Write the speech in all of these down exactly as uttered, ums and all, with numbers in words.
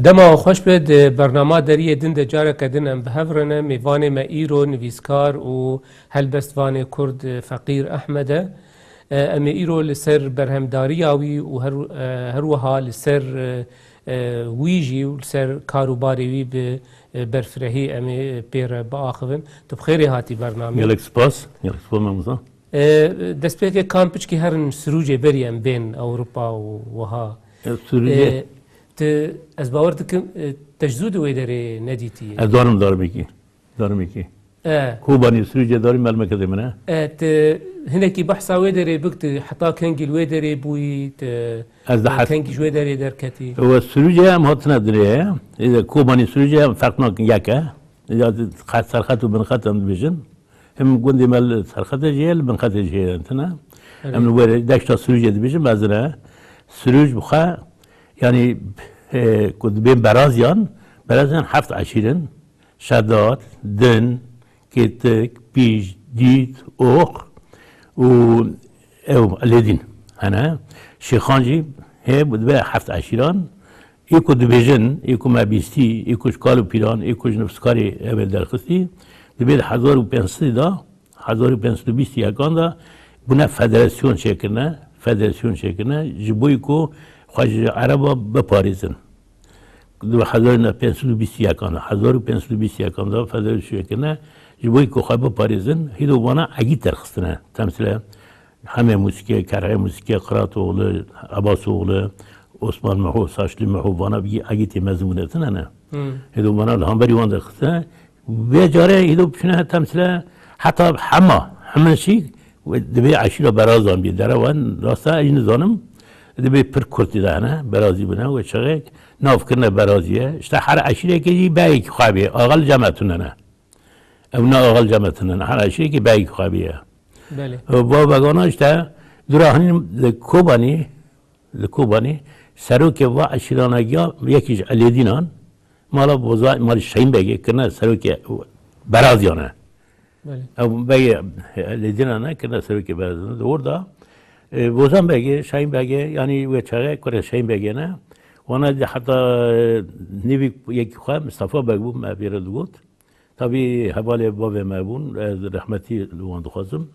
Dema xweş be, di bernama Deriyê Din de careke din em bi hev re ne. Mêvanê me îro nivîskar û helbestvanê Kurd Feqîr Ehmed e. E, em ê îro li ser berhemdariya wî û her, e, her wiha li ser, e, e, wî jî û li ser kar û barê wî bi, e, berfirehî em ê pê re biaxivin. Tu bi xêrê hatî bernamê. Gelek spas. Gelek spas, Memza. E, destpêkê kam piçkî herin Sirûcê berî em bên Ewropa û wiha. E, Sirûcê. E, tu, ez bawer dikim, e, te ji zû di wê derê nedîtiye. Ez darim darimekî. Darimekî. E. Kobanî Sirûcê darim melmeke de min e. E, tu hinekî behsa wê derê bik, tu heta kengî li wê derê bûyî, tu Ez de hes- kengî ji wê derê derketî. Ew Sirûcê em hatine dirê. Ê de Kobanî Sirûcê em ferq nakin yek e. Ya serxet û binxet em dibêjin. Hem gundê me li serxetê jî ye, li binxetê jî heye tine. Evet. Em li werê deşta Sirûcê dibêjin, mezin e. Sirûc bi xwe, yanî, e, ku dibên Beraziyan, Beraziyan heft eşîr in. Şedat, Din, Kêtik, Pîj, Dît, Ox û ew Lêdîn hene. Şêxan jî heye, dibe heft eşîran. Ê ku dibêjin, ê ku me bîstî, ê ku ji kal û pîran, ê ku ji nivîskarê ev ê derxistî, dibê di hezar û pênc sed de, hezar û pênc sed û bîst û yekan de bûne federasyon çêkirine, federasyon çêkirine, ji bo ku xwe ji Ereba biparêzin. Di hezar û pênc sed û bîst û yekan de, hezar û pênc sed û bîst û yekan de federasyon çêkirine, ji bo ku xwe biparêzin, hîdo vana egît derxistine. Temsile Hemê Mûsîkê, Kerhê Mûsîkê, Qiratoğlu, Abasoğlu, Osman Meho, Saçlı Meho, vana bî egîtê mezin bûne tine ne. Hmm. Hêdo vana li hemberî wan derxiste. Vê carê hêdo biçûne temsile heta hema, hemin şî, wê dibê eşîra Berazan bî. Dere wan rasta ez nizanim. Dibê pir kurtî de hene, Berazî bûne, wê çaxê nav kirine Berazî ye. İşte her eşîrekê jî beyekî xwe bê. Axel Cemetûne ne. Ew ne axel cemetine, her eşîrekî beyekî xwe bîye. Belê. Ew va vegana işte, dura hinî li Kobanî, li Kobanî, serokê va eşîrana giya yekî ji Elêdînan, mala Boza, mala Şehîn Begê kirine serokê Beraziyane. Belê. Ew Begê Elêdînan e, kirine serokê Beraziyane. Di orada, e, Bozan Begê, Şehîn Begê, yanî wê çaxê kurê Şehîn Begê ne, wana di heta, e, nîvî yekî xwe Mistefa Beg bû, me pê re digot. Tabî hevalê bavê me bûn, ez rehmetî li wan dixwazim.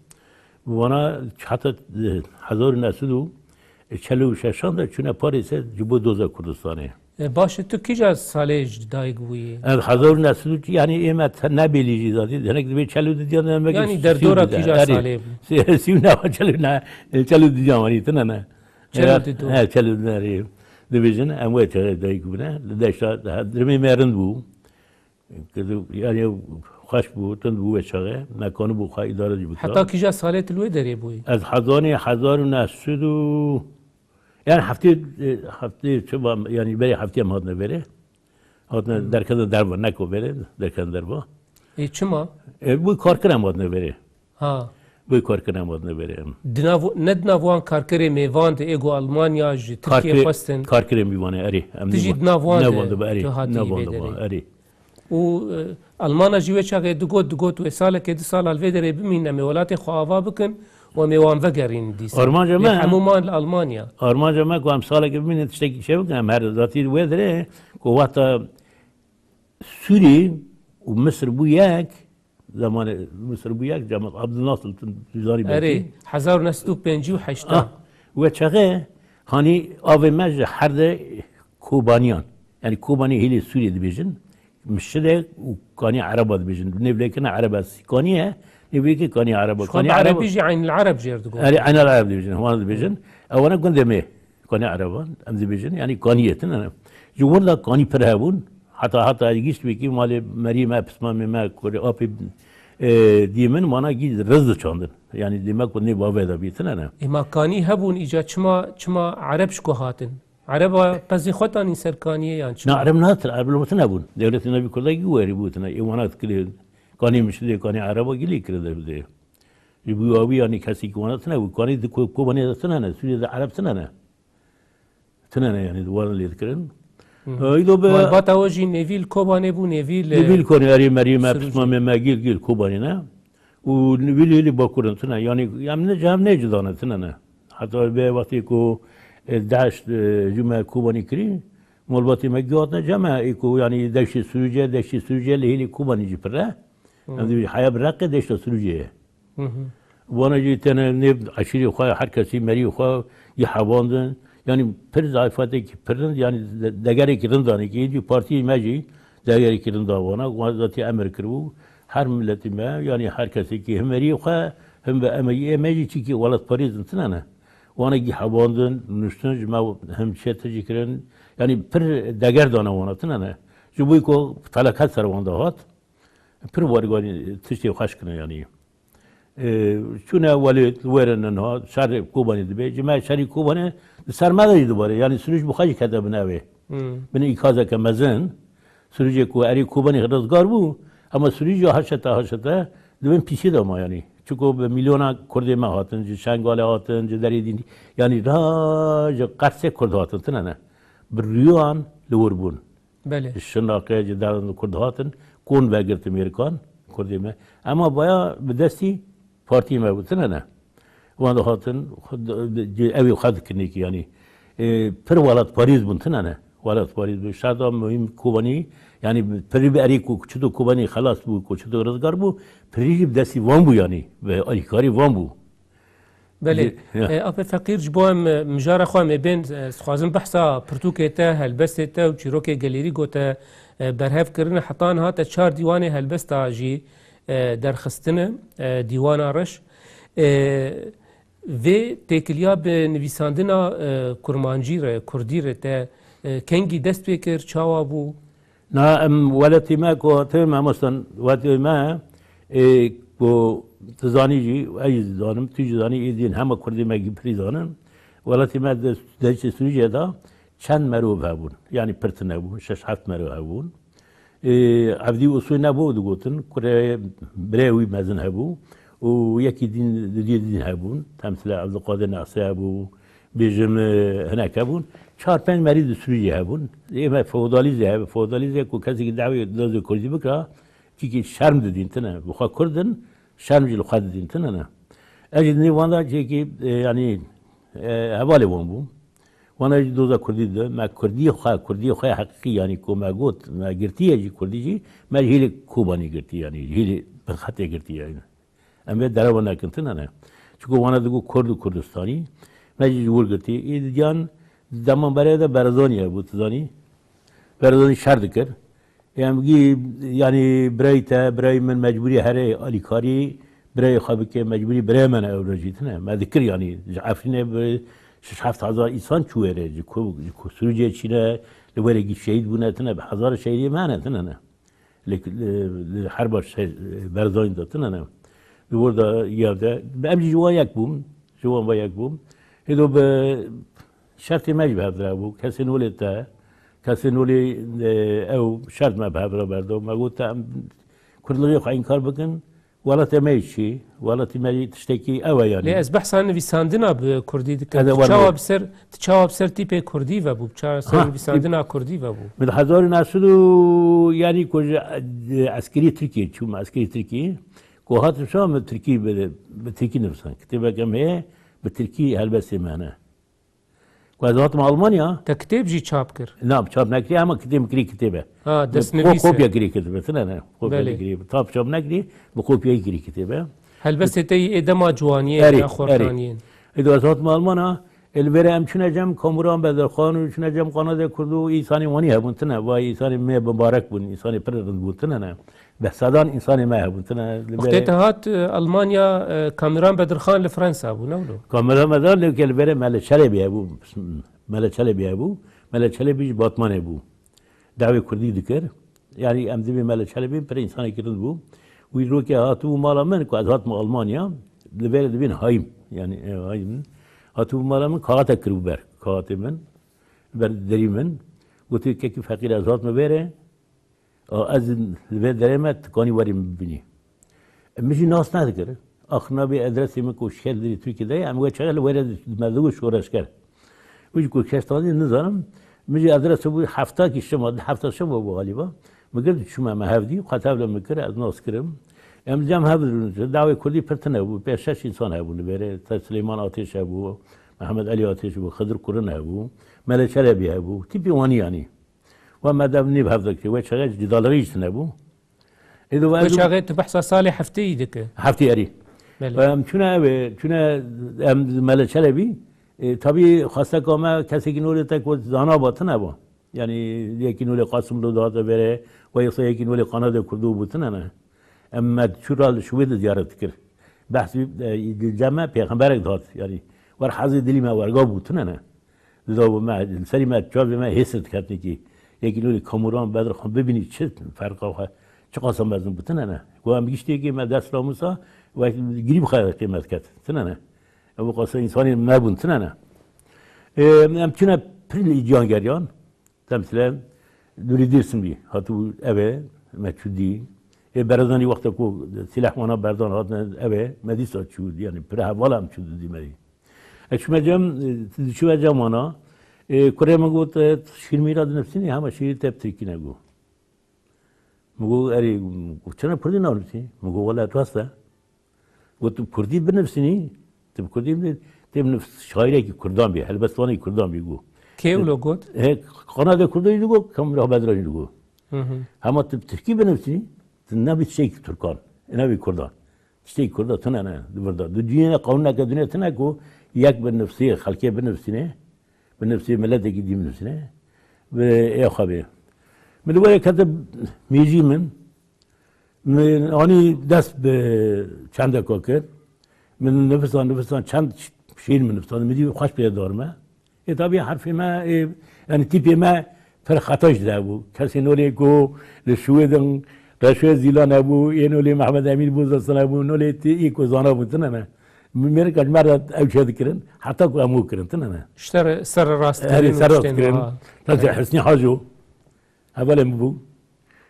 Wana heta hezar û neh sed û çel û şeşan de çûne Parîsê ji bo doza Kurdistanê. E, baş e, tu kîja salê ji dayik bûyî? Ez hezar û neh sed û, yanî ê me te-, ne bêlî jî zatî, hinek dibê çel û didiyan, demek Yanî sî û derdora dide. Kîja Erê. Salê bû? Sî, sî û neh, çel û neh, çel û didiyan wanî, tine ne. Çel û Ya, didiyan. He, çel û neh, erê. Dibêjin, em wê çaxê dayik bûne, li deşta, he, dirimê me rind bû. Kedi, yani xweş bû, tund bû wê çaxê, me kanibû xwe îdare jî bikira. Heta kîja salê tu li wê derê bûyî? Ez hezanî hezar û neh sed û, yani heftê, e, heftê çi va, yani berê heftê em hatine verê. Hatine Hmm. derkete derva, neko verê, derkete derva. E, çima? E, bu karkir em hatine verê. Ha. Wê karkirin em hatine verê em. Di nav, ne di nav wan karkerê mêvan de ê ku Almanya ji Tirkiye Karkirê-, xwestin. Karkirên bî wane, erê. Em Tu jî nêvan-, di nav wan de nêvan dibe, erê. Tu hatî Nêvan vê dibe, derê. Erê. Û, e, Almana jî wê çaxê digot, digot wê salekê du sala li vê derê bimînin, em ê welatê xwe ava bikin û em ê wan vegerîn dîsa. Armanca Lê me, hemû man li Almanya. Armanca me ku em salekê bimînin tiştekî çê bikin, em her zatî wê derê ku wexta Sûrî û Misir bû yek, Zamanê Misir bû yek, Cemal Abdülnasir, tu zanî belkî. Erê, hezar û neh sed û pêncî û heşt. Ah, wê çaxê, hanî avê me ji her de Kobaniyan. Yani Kobanî hêlê Sûriyê dibêjin. Mişide û Kanî Ereba dibêjin. Nêvlêkirina Ereba Kanî ye, nêvlêkê Kanî Ereba. Ji xwe Kanî bi Ereba Erebî jî Eynil Ereb jê re digot. Erê, Eynil Ereb dibêjin, wan dibêjin. Ewana gundê me. Kanî Ereban, em dibêjin, yanî Kaniyê tune ne. Ji wir de Kanî pir hebûn, heta, heta gihişt wekî malê meriyê me, pismamê me, kurê apê, e, diyê min, wana gî riz diçandin. Yanî dê me ku nê bavê de bî, tune ne. Ê ma Kanî hebûn, îca çima, çima Ereb ji ku hatin? Ereba qezê xwe tanîn ser Kaniyê yan çima? Na, Ereb nahatin, Ereb li tune bûn. Dewletê Navî Kurda gî werî bû tune. Ê wana dikirê, Kanî Mişidê, Kanî Ereba gî lê kirê dewletê. Ji bo awî yanî kesî ki wana tune bû, Kanî di Ko-, Kobanê de tune ne, Sûriyê de Ereb tune ne. Tune ne, yanî di wan lê dikirin. Hı hı. Îdo be Malbata we jî nêvî li Kobanê bû, nêvî li Nêvî li Kobanê, erê meriyê me, Sirûcê. Pismamê me, gîl, gîl Kobanê ne. Û nêvî lê, lê Bakur in, tune. Yanî, em ne, em ne cida ne, tune ne. Heta vê wextê ku, e, DAIŞ, e, hicûme Kobanê kirî, Malbatê me gihatine cem e, ê ku, yanî, deştê Sirûcê, deştê Sirûcê li hêlê Kobanê jî pir e. Em dibêjin heya bi Reqê deşta Sirûcê ye. Wana jî tene nêv eşîrê xwe, her kesî merî xwe yî hebandin. Yanî pir zayfatekî pir rind, yanî de-, degerekî rind anî ki, êdî partiyê me jî degerekî rind a wana. Wan zatî emir kiribû. Her miletî me, yanî her kesekî him merî xwe, him bi emegî ê me jî çîkî welatparêz in tine ne. Wana gî hebandin, nuştin, ji me him çete jî kirin. Yanî pir deger dane wana tine ne. Ji bo ku felaket ser wan de hat. Pir werganî tiştê xweş kirin yanî. Ê, çûne welê li wêre niha şerê Kobanê dibe. Ji me şerî Kobanê di ser me de jî dibare. Yanî Sirûc bi xwe jî kete bin ew ê. Bin îkazeke mezin. Sirûcê ku erê Kobanê rizgar bû, ema Sirûcê haşete haşete di bin pîsê de ma yanî. Çiko bi milyona Kurdê me hatin, ji Şengalê hatin, ji derê dîn, yanî ra ji Qersê Kurd hatin, tine ne. Bi rûyan li wir bûn. Belê. Ji Şirnexê, ji deran Kurd hatin, kon vegirtin Mêrikan, Kurdê me. Ema baya bi destî partiyê me bû, tine ne. Wan dihatin, xwe di, di, ew ê xwe dikirin ki, yanî, e, pir welatparêz bûn, tine ne. Welatparêz bûn. Şerda muhîm Kobanî, yanî, pirî bi erê ku çito Kobanî xelas bû, ku çito rizgar bû, pirî jî bi destî wan bû, yanî, bi alîkarî wan bû. Belê. Ji-, ya. E, Ape Feqîr, ji bo em, e, mijara xwe em ê bên, e, ez dixwazim behsa pirtûkê te, helbestê te û çîrokê gelêrî ku te, e, berhev kirine, heta niha te çar dîwanê helbesta jî, e, derxistine, e, dîwana reş. E, vê têkiliya bi nivîsandina, e, kurmancî re, kurdî re te, e, kengî dest pê kir, çawa bû? Na, em welatî me ku hatin, mamoste, welatî me, ê, ku tu zanî jî, ez jî zanim, tu jî zanî, êdî hema Kurdê me gî pirî zanin. Welatî me de, deştê Sirûcê de çend merov hebûn. Yanî pir tune bûn, şeş heft merov hebûn. Ê, Evdî Usû nebû digotin, kurê birê wî mezin hebû û yekî dîn, didiyê dîn hebûn. Temsîlê Evdilqadir Nasir hebû, bêjim, e, hinek hebûn. Çar pênc merî di Sirûcê hebûn. Ê me feodalîzê hebe, feodalîzê ku kesekî dawê dozê Kurdî bikira, çîkî şerm didîn tine. Bi xwe Kurd in, şerm jî li xwe didîn tine ne. Ez jî di nêv wan de çêkî, e, yanî, e, hevalê wan bûm. Wana jî doza Kurdî dide. Me Kurdî xwe, Kurdî xwe heqîqî, yanî ku me got, me girtiye jî Kurdî jî, me ji hêlê Kobanî girtî, yanî ji hêlê binxetê girtî yanî. Em vê derewa nekin tine ne. Çiko wana digo Kurd û Kurdistanî. Me jî ji wir girtî. Ê diyan deman berê de Berzanî hebû, tu zanî. Berzanî şer dikir. Em gî, yanî birayê te, birayê min mecbûrî here alîkarî birayê xwe bike, mecbûrî birayê me ne ew re jî tine. Me dikir yanî ji Efrînê bi şeş heft hezar însan çû wêrê. Ji ku, ji ku Sirûcê çîne, li wêrê gî şehîd bûne tine, bi hezar şehîdê me ne tine ne. Li, li, li herba şe-, Berzanî de tine ne. Li wir de yev de, em jî ji wan yek bûn, ji wan ve yek bûn. Hêdo bi şertê me jî bi hev re bû. Kesên holê te, kesên holê, e, ew şert me bi hev re berdo. Me got, te em kurdlixê xwe înkar bikin, welatê me jî çi? Welatê me jî tiştekî ew e yanî. Lê ez behsa nivîsandina bi kurdî dikim. Ez ê Tu wan çawa bi- bi ser, tu çawa bi ser tîpê kurdî ve bû? Çawa ser Ha, nivîsandina kurdî ve bû? Min hezar û neh sed û, yanî ku ji, e, eskerî Tirkiyê çûm, eskerî Tirkiyê. Ku hatim şa min tirkî bi, bi tirkî nivîsan. Kitêbeke me ye, bi tirkî helbestê me hene. Ku ez hatim Almanya. Te kitêb jî çap kir? Na, çap nekirî, ama kitêb kirî kitêbe. Ha, Ko-, destnivîs e. Kopya kirî kitêbe, tine ne? Kopya Belê. kirî. Tap çap nekirî, bi kopyayî kirî kitêbe. Helbestê te yî ê dema ciwaniyê Erê, ya erê. xortaniyên. Ê do ez hatim Almana, ê li vêre em çûne cem Kamuran Bedirxan û çûne cem Qanadê Kurd û însanê wanî hebûn, tine. Vay însanê me bibarek bûn, însanê pir rind bûn, tine ne? Behsedan însanê me hebûn, tine. Li Wextê vêre te hat, e, Almanya, e, Kamuran Bedirxan li Fransa bû, ne wilo? Kamuran Bedirxan lê ke li vêre Mele Çelebî hebû. Mele Çelebî hebû. Mele Çelebî ji Batmanê bû. Dawê kurdî dikir. Yanî em dibê Mele Çelebî pir însanekî rind bû. Wî rokê hatibû mala min, ku ez hatim Almanya, li vêre dibên hayim. Yanî, e, hayim. Hatibû mala min, kaxete kiribû ber. Kaxetê min, ber derî min. Gotî, kekî feqîr, ez hatime vêre. A, ez li vê derê me, tu kanî werî min bibînî. Min jî nas nedikir. Ax, nabê adresê min ku şer dilê Tirkiyê de ye, em wê çaxê li wêre me digot şoreşger. Wî jî ku kes tanî nizanim, min jî adresa wî hefta kî şema, di hefta şema bû galiba. Min girt çûme me hevdî, xwe tevle min kir, ez nas kirim. Em cem hev dirin, dawê kurdî pir tune bû, pênc şeş însan hebûn li vêrê, te Silêman Atêş hebû, Mehmet Elî Atêş bû, Xidir Kurin hebû, Mele Çelebî hebû, tîpî wanî yanî. Wa me dev nîv hevdikir. Wê çaxê cîdalixî jî tune bû. Ê do Wê çaxê tu behsa salê heftê yî dike. Heftê erî. Belê. Em çûne ev ê, çûne em Meleçelebî. E, tabî xwesteka me kesekî nolê te ku zana ba tune ba. Yani yekî nolê Qasimlo dihate vêre, we yasa yekî nolê Qanadê Kurdo bû tune ne. Em me çû ra li şûvê de ziyaret dikir. Behsî, e, cem me pêxemberek dihat. Yani wer hezê dilî me werga bû tune ne. Dida bo me, li serî me, çavê me hêsir diketine kî. Yekî nûrî Kamuran, Bedirxan bibînî çi ferqa xwe, çi qasa mezin bû, tune ne. Ku em giştê kî me dest ra Musa, we girî bi xwe qîmet ket, tune ne. Ew qasa însanê me bûn, tune ne. Ê, em çûne pir li cihangeriyan, temsîle Nûrî Dêrsimlî hatibû eve, me çû dî. Ê, Berezanî wexta ku sileh wana berdan hatine eve, me dîsa çû, yani pir hevala em çû dî me dî. Ez çûme cem, e, çûme cem wana. E, kurê min got, e, "Şîr mîra dinivîsînî, hema şîrê te bi tirkî ne," got. Min got, "Erê, çima kurdî nanivîsî?" Min got, "Wele rast e." Got, "Tu kurdî binivîsînî, tu bi kurdî binivîsînî, tê binivîs-, şairekî kurdan bî, helbestvanekî kurdan bî," got. Kê wilo got? He, Qanadê Kurdo jî digot, Kamil Ahmed Rajî digot. Hı hı. "Hema tu bi tirkî binivîsînî, tu nebî tiştekî Tirkan, nebî Kurdan." Tiştê Kurda tune ne, di vir de. Di cihê ne qanûneke dinê tune ku yek bi nifsê xelkê binivîsîne, bi nifsê miletekî dî binivîsîne, bi ê xwe bê. Min di werê kete mêjî min, min anî dest bi çendeka kir. Min nifsan, nifsan çend şîr min nifsan, min dî xweş pê darme. Ê, tabî herfê me, ê, yani tîpê me pir xeta ji de bû. Kesê nolê ku li şûê din Reşo Zîlan hebû, ê nolê Mehmed Emîn Bozaslan hebû, nolê tê ê ku zana bû, tune ne. Mêrika ji me re ew çê dikirin, heta ku em û kirin, tune ne. Ji te re ser rast Herî dikirin û ser rast tiştên dikirin. Wiha. Tabii Hüsnî Haco. Hevalê min bû.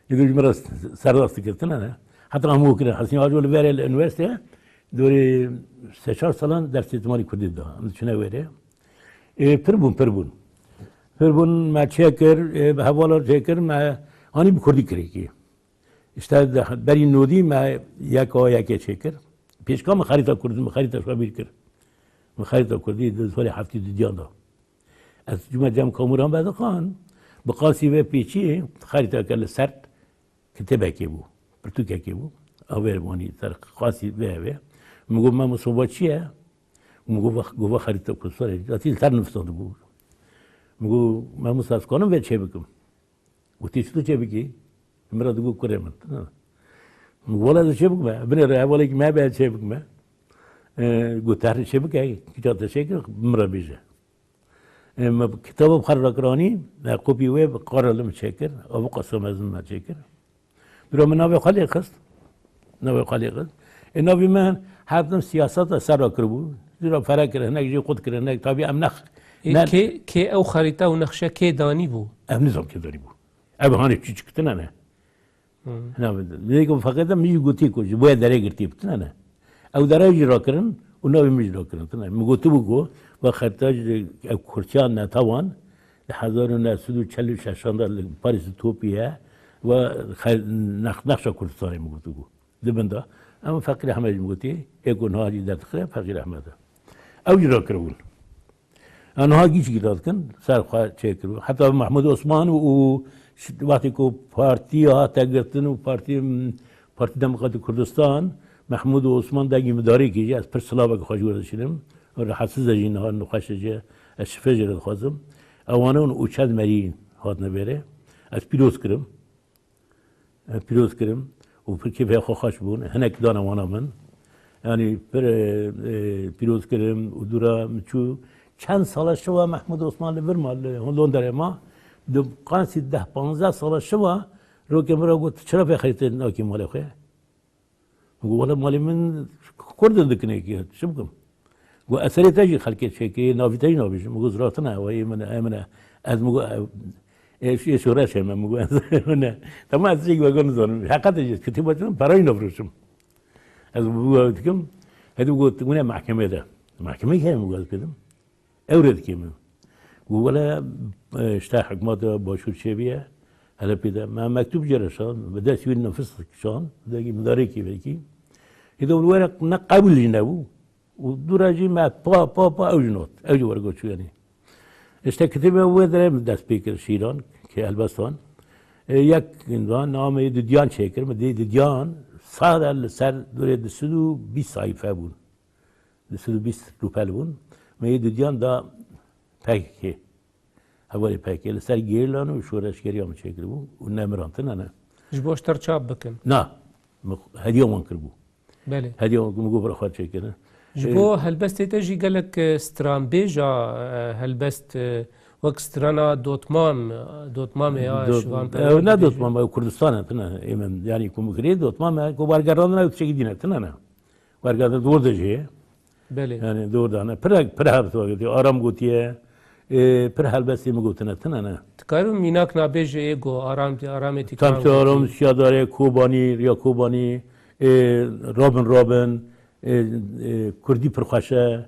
Ê, ji me re ser rast dikir, tune ne. Heta em û kirin. Hüsnî Haco li verê li üniversiteye, dorê sê çar salan dersê zimanê kurdî da. Em diçine wêrê. Ê, pir bûn, pir bûn. Pir bûn, me çêkir, ê, bi hevala çêkir, me anî bi kurdî kirêkî. Îşte de-, berî nodî me yeka yekê çêkir. Pêşka min xerîta kurdî, min xerîta xwe bîr kir. Min xerîta kurdî di holê heftê dudiyan da. Ez cuma cem Kamuran Bedirxan, bi qasî vê pêçiyê xerîteke li ser kitêbekê bû, pirtûkekê bû. Avêr wanî ser qasî vê evê. Min got, "Memo soba çi ye?" Min got, "Va, got va xerîta Kurdistanê." Zatî li ser nivîsandibû. Min got, "Memo, ez kanim vê çê bikim?" Got, "Tê çi tu çê bikî?" Min re digot, "Kurê min." Min got, "Wele ez çê bikime. Binêre hevalekî me be, ez çê bikime." E, got, "Te herî çê bike, kîça te çê kir, min re bêje." E, me kitaba bi xwe re kiranî, me kopî wê bi qara li min çêkir, ev qasa mezin me çêkir. Dura min navê xwe lê xist. Navê xwe lê xist. E, navê me her tim siyaseta ser re kiribû. Dura fere kir, hinek jê qut kir, hinek tabî em nex-, Ê, ne- kê, kê ew xerîta û nexşe kê danî bû? Em nizam kê danî bû. Ev hanê çi çi kitine ne. Hı. Hina bide. Lê ku feqet min jî gotî ku ji bo derê girtî bi tune ne. Ew dere jî rakirin û navê min jî rakirin. Tune. Min gotibû ku ve xerîta ji ev kurtiya netawan li hezar û neh sed û çel û şeşan de li Parîs topî ye ve xe-, nex-, nexşa Kurdistanê min gotibû. Di bin de. Em Feqîr Ehmed jî min gotî, ê ku niha jî derdixire Feqîr Ehmed e. Ew jî rakiribûn. Em niha gî çi gî dikin, ser xwe çêkiribû. Heta Mehmûd Osman û, û ş-, wextê ku partî hate girtin û partî, Partî Demokratîk Kurdistan, Mehmûd û Osman dengî min darê kir jî, ez pir silavek xwe ji we dişînim. Rehetsiz e jî niha nexweş e jî, ez şifê jê re dixwazim. Ewana û çend merî hatine vêrê. Ez pîroz kirim. E, pîroz kirim û pir kêfê xwe xweş bûn. Hinek dane wana min. Yanî pir, e, e, pîroz kirim û dûra min çû. Çend sala şiva Mehmûd Osman li vir ma, li Londerê ma. Di qasî deh panzdeh sala şiva rokê min re got, "Çira vê xerîtê nakî malê xwe?" Min got, "Wele malê min Kurdin dikinê ki, çi bikim?" Got, "Eserê te jî xelkê çêkirî, navî te jî nabêjim." Min got, "Ziratina ew ê min e, ê min e." Ez min got, "Ew, ê, ê şoreşê me," min got, "ez ê min e." Tamam, ez tiştekî weke nizanim. Heqet e jî, kitêba çi min, perayî nafroşim. Ez bi wî dikim, hedi got, "Wine mehkemê de." Mehkemeyê heye min got, ez pê dim. Ew rê dikê min. Got, "Wele, e, işte hikûmeta başûr çêbûye, hele pê de." Me mektûb jê re şand, bi destî wî nifis şand, degî midarê kêvekî. Ê de were ne qebûl jî nebû. Û dûra jî me pa, pa, pa ew jî not. Ew jî wergo çû yanî. İşte kitêbê wê derê min dest pê kir şîran. Helbestan. E, yek gundan namê Didiyan çêkir. Min dê Didiyan sade li ser durê du sed û bîst sayfe bûn. Du sed û bîst rûpel bûn. Min yê Didiyan da P K K. Hevalê P K K li ser gerîlan û şoreşgeriya min çêkiribû û nemiran tune ne. Ji bo ji te re çap bikin. Na. Min hediya wan kiribû. Belê. Hediya wan min got bira xwe çêkine. Ji Ê, bo helbestê te jî gelek, e, stranbêja, e, helbest, e, wek strana Dotmam, e, Dotmamê ya Dot-, ji van ew ne dibêjin. Dotmam, ew Kurdistan e, tune. Ê min, yanî ku min kirê Dotmam e, ku wergerandina ew tiştekî dîne, tune ne. Wergerandin dor de jî. Belê. Yanî dor dane. Pir, pir helbest gotiye, Aram gotiye. Ê, pir helbestê min gotine, tune ne. Dikarî mînak nabêje ê go Aram, Aramê Tam Tîkan gotiye. Aram, Şiyadarê, Kobanî, Riya Kobanî, ê, Robin Robin, ê, ê, Kurdî pir xweş e.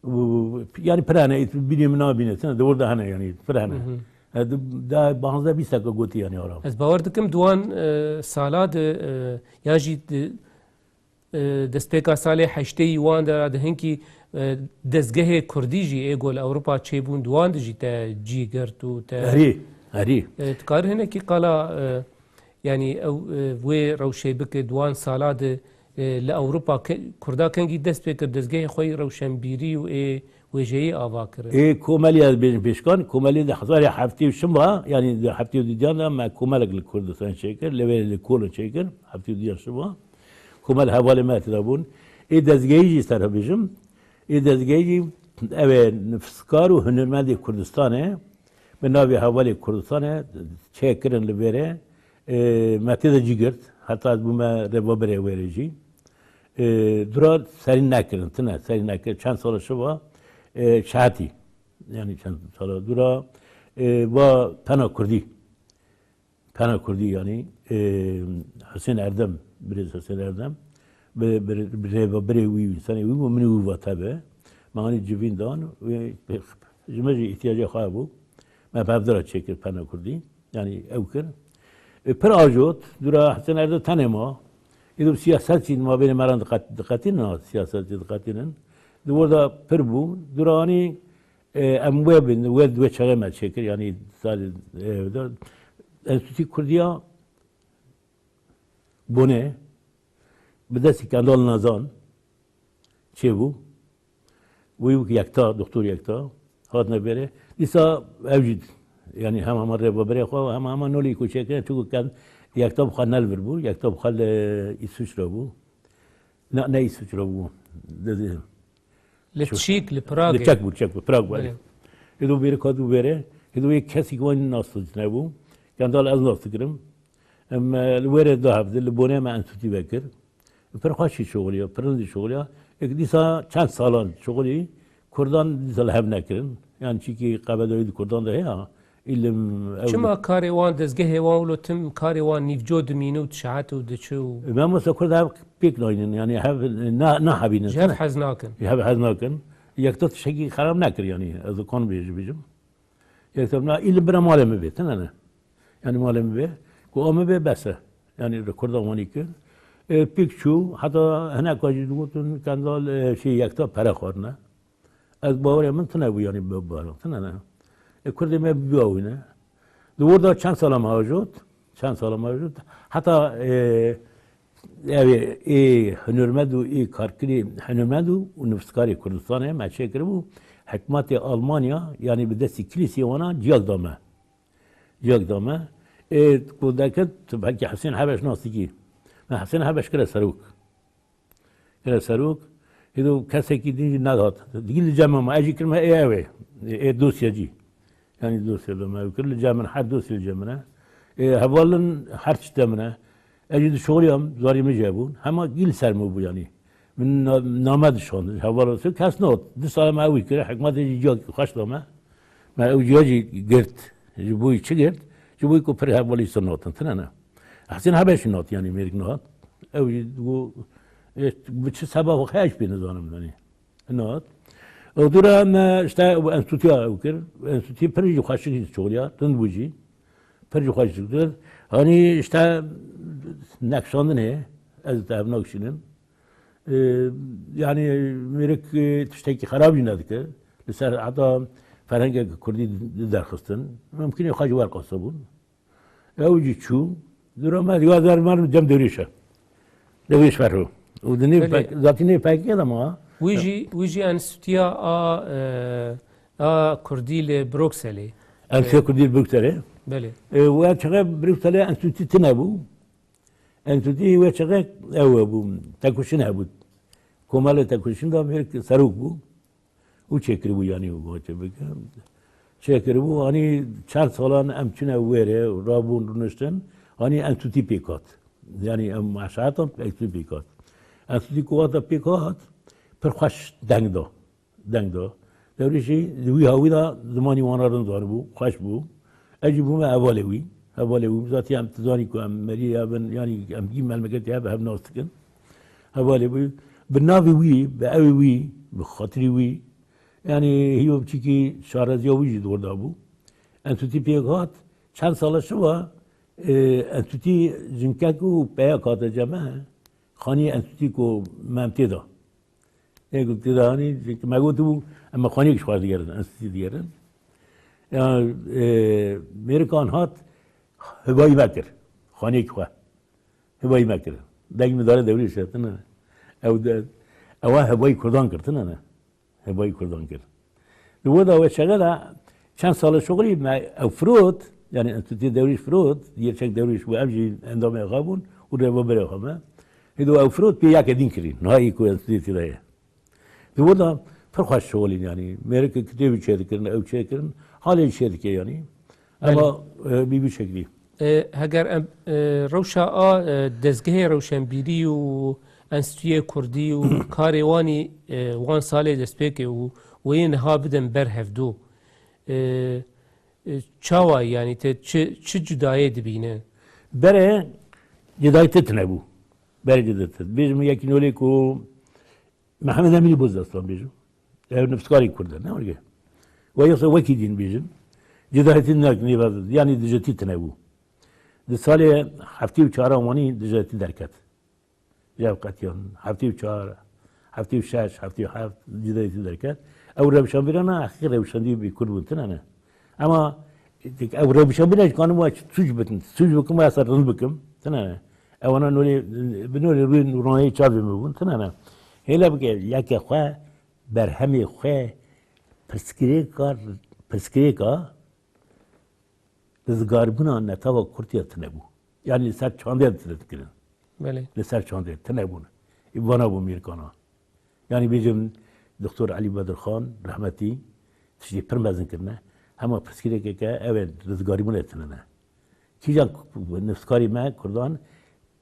Û, yanî pir hene, ît bînê min nabîne, tune, di wir de hene, yanî pir hene. Hı hı. E, di, da panzdeh bîst deka gotî, yanî Aram. Ez bawer dikim di wan, e, sala de, e, yan jî di, e, destpêka salê heştê yî wan de, de hinkî, e, dezgehê Kurdî jî ê go li Ewropa çêbûn, di wan de jî te cî girt û te Herî, herî. E, dikarî hinekî qala, e, yanî ew, e, wê rewşê bike di wan sala de, e, li Ewropa ke-, Kurda kengî dest pê kir, dezgehê xwe yî rewşenbîrî û ê wêjeyî ava kirin. Ê komelî ez bêjim pêşkan, komelî di hezar û heftê û şeş ve, yanî di heftê û duyan de me komelek li Kurdistan çêkir, li wê li Kolin çêkir, heftê û duyan şeş ve. Komel hevalê me tê de bûn. Ê dezgehî jî ser bêjim. Ê dezgehî jî ew ê nifskar û hunermendê Kurdistan e. Bi navê Hevalê Kurdistan e, çêkirin li vêrê. E, me tê de cî girt. Heta ez bûme rêvebirê wêrê jî. E, dura serî nekirin, tune serî nekir. Çend sala şiva, e, şehetî. Yanî çend sala dura, e, va pena Kurdî. Pena Kurdî, yanî, e, Husên Erdem, birêz Husên Erdem, bi, bi, bi rêvebirê wî, însanê wî bû, min û wî va tebe. Me anî civîn dan, wê, ji me jî îhtiyacê xwe hebû. Me bi hev de re çêkir pena Kurdî, yanî ew kir. E, pir ajot, dûra Husên Erdem tenê ma. Îro siyaset jî di mabênê me re diqet-, diqetînin, ha, siyaset jî diqetînin. Di wir de pir bû. Dûra anî E, em wê bin, wê, wê çaxê me çêkir, yanî salê, e, de, Enstîtûyê Kurdiya Bonê bi destî Kendal Nazan çêbû. Wî wek Yekta, Doktor Yekta, hatine vêrê. Dîsa ew jî, yanî hema hema rêvebirê xwe, hema hema nolî ku çêkirin, çunku Ken-, Yekta bi xwe ne li vir bû, Yekta bi xwe li Îswîçre bû. Ne, ne Îswîçre bû. Di, di, Li Çik, li Pragê. Li Çek bû, Çek bû, Prag bû, erê. Belê. Hêdo bêrê kat û bêrê, hêdo yek kesî ki wan nas nebû. Kendal ez nas dikirim. Em, e, li wêrê da hevdi, li Bonê me enstîtû vekir. Pir xweş jî şixuliya, pir rind jî şixuliya. Êk dîsa çend salan şixulî, Kurdan dîsa li hev nekirin. Yan çîkî qebedayî di Kurdan de heye, Îlim, ew Çima karê wan, dezgehê wan wilo tim karê wan nîvco dimîne û dişehet û diçe û E, mamosta Kurd hev pêk naynin, yanî hev na-, nahebînin. Ji hev hez nakin. Hev hez nakin. Yekta tiştekî xerab nekir, yanî ez ê kon bêjim, bêjim. Yekta na îlim bira malê min bê, tine ne. Yanî malê min bê, ku a min bê bes e. Yanî li Kurda wanî kir. E, pêk çû, heta hineka jî digotin Kendal, e, şey, Yekta pere xwarine. Ez bawerê min tune bû, yanî bi, bi, tune ne. E, Kurdê me biawîne. Di wir de çend sala me ajot, çend sala me ajot. Heta, e, ew ê, ê hunermend û ê karkirî hunermend û, û nivîskarê Kurdistanê me çêkiribû. Hikûmetê Almanya, yanî bi destî kilîsê wana ciyek da me. Ciyek da me. Ê, ku deket, tu belkî Husên Hebeş nas dikî. Me Husên Hebeş kire serok. Kire serok, hêdo kesekî din jî nehat. Digî li cem me, ez jî kirime ê ew ê, ê dosyacî. Yanî dosya da me ew kir, li cem min, her dosya li cem min e. Ê, hevalin her tişt de min e. Ez jî dişuxuliyam, zarî min jî hebûn. Hema gî li ser min bû yanî. Min na-, name dişand, heval olsun, kes nehat. Du sala me ew kir, hikûmetê jî ciyakî xweş da me. Me ew ciya jî girt. Ji bo yî çi girt? Ji bo ku pir hevalî ser nehatin, tine ne. Hesên Hebeşî nehat, yanî mêrik nehat. Ew jî digo, e, bi çi sebeba xwe ez pê nizanim, yanî. Nehat. Ew dûra me, işte, ew enstîtuya ew kir. Enstîtuyê pir jî xweşik jî çoliya, tund bû jî. Pir jî xweşik kir. Hanî, işte, nekşandinê, ez te ev nakşînim. E, yanî mêrik, e, tiştekî xerab jî nedike. Li ser heta ferhengeke kurdî di derxistin. Mimkun e xwe ji wer qasebûn. Ew jî çû. Dûra me diga zer mer cem Dewrêşe. Dewrêş Ferho. Û di nêv Belê. Pek-, zatî nêv P K K de ma. Wî jî, wî jî enstitûya a, e, a Kurdî li Brukselê. Enstitûya E, Kurdî li Brukselê. Belê. E, we çaxê Brukselê enstitû tune bû. Enstitûyê wê çaxê ew hebû, tekoşîn hebû. Komelê tekoşîn de mêr serok bû. Û çêkiribû, yanî, û çê bike. Çêkiribû, anî çar salan em çûne wêrê, rabûn, rûniştin, anî enstitû pêk hat. Yanî em meşahetan enstitû pêk hat. Enstitû ku hate pêk hat, pir xweş deng da. Deng da. Dewrêşî di wî hawî de zimanî wan re rind zanibû, xweş bû. Ez jî bûme hevalê wî. Hevalê wî, zatî em dizanî ku em merî hev in, yanî em hî melmeketî hev, hev nas dikin. Hevalê wî, bi navê wî, bi ewê wî, bi xatirî wî, yanî hîyo biçîkî şareziya wî jî di wir de bû. Enstitû pêk hat, çend sala şiva, e, enstitû jinkek û peyek hate cem me, xaniyê enstitû ku me em tê de. Ê ku tê de hanî, me gotibû, em xaniyek ji xwe digerin, enstitû digerin. Ya, e, mêrikan hat, hibayî me kir, xaniyek xwe. Hibayî me kir. Deng min dare Dewrêşe, tine ne. Ew de, ewa hibayî Kurdan kir, tine ne. Hibayî Kurdan kir. Di we de we çaxê de çend sala şoxilî me ew firot, yanî Enstitûyê Dewrêş firot, Gerçek Dewrêş bû, ev jî endamê xwe bûn û rêveberê xwe me. Hêdo ew firot pê yeke din kirî. Niha î ku Enstitûyê tê de ye. Di wir de pir xweş şixulîn, yanî mêrikê kitêbî çêdikirin, ew çêkirin, halê çêdike, yanî. Belê. Ema, e, bi vî şeklî. E, heger em, e, rewşa a, e, dezgehê rewşenbîrî û Enstitûyê Kurdî û karê wanî, e, wan salê destpêkê û wê yê niha bidin ber hevdu. E, e, çawa, yanî te çi, çi cudayê dibîne? Berê cudayî tê tune bû. Berê cudayî tê. Bêjim yekî nolê ku Mihemed Emînî Bozdestan bêjim. Ew nivîskarê Kurd e, ne were? We yoksa wekî din bêjin. Cudahîtî nek nêvazin. Yanî dijitî tune bû. Di salê heftê û çar a wanî dijitî derket. Ya qetiyan. Heftê û çar, heftê û şeş, heftê û heft cudahîtî derket. Ew rewşenbîrana heqî rewşenbîrê Kurd bûn, tune ne. Ema ew rewşa bûne ji kanim we sûc bikin. Sûc bikim, we ser rind bikim. Tine ne. Ewana nolê, bi nolê rûyê ronayê çavê min bûn. Tine ne. Hêle bike, yeke xwe, berhemê xwe, pirsgirêka, pirsgirêka rizgarbûna netewek Kurdiya tine bû. Yanî li ser çandê tine dikirin. Belê. Li ser çandê tine bûn. Î vana bû mîrkana. Yanî bêjim, Doktor Elî Bedirxan, rehmetî, tiştê pir mezin kirine. Hema pirsgirêkeke ew ê rizgarîbûnê tine ne. Kîjan nivîskarê me Kurdan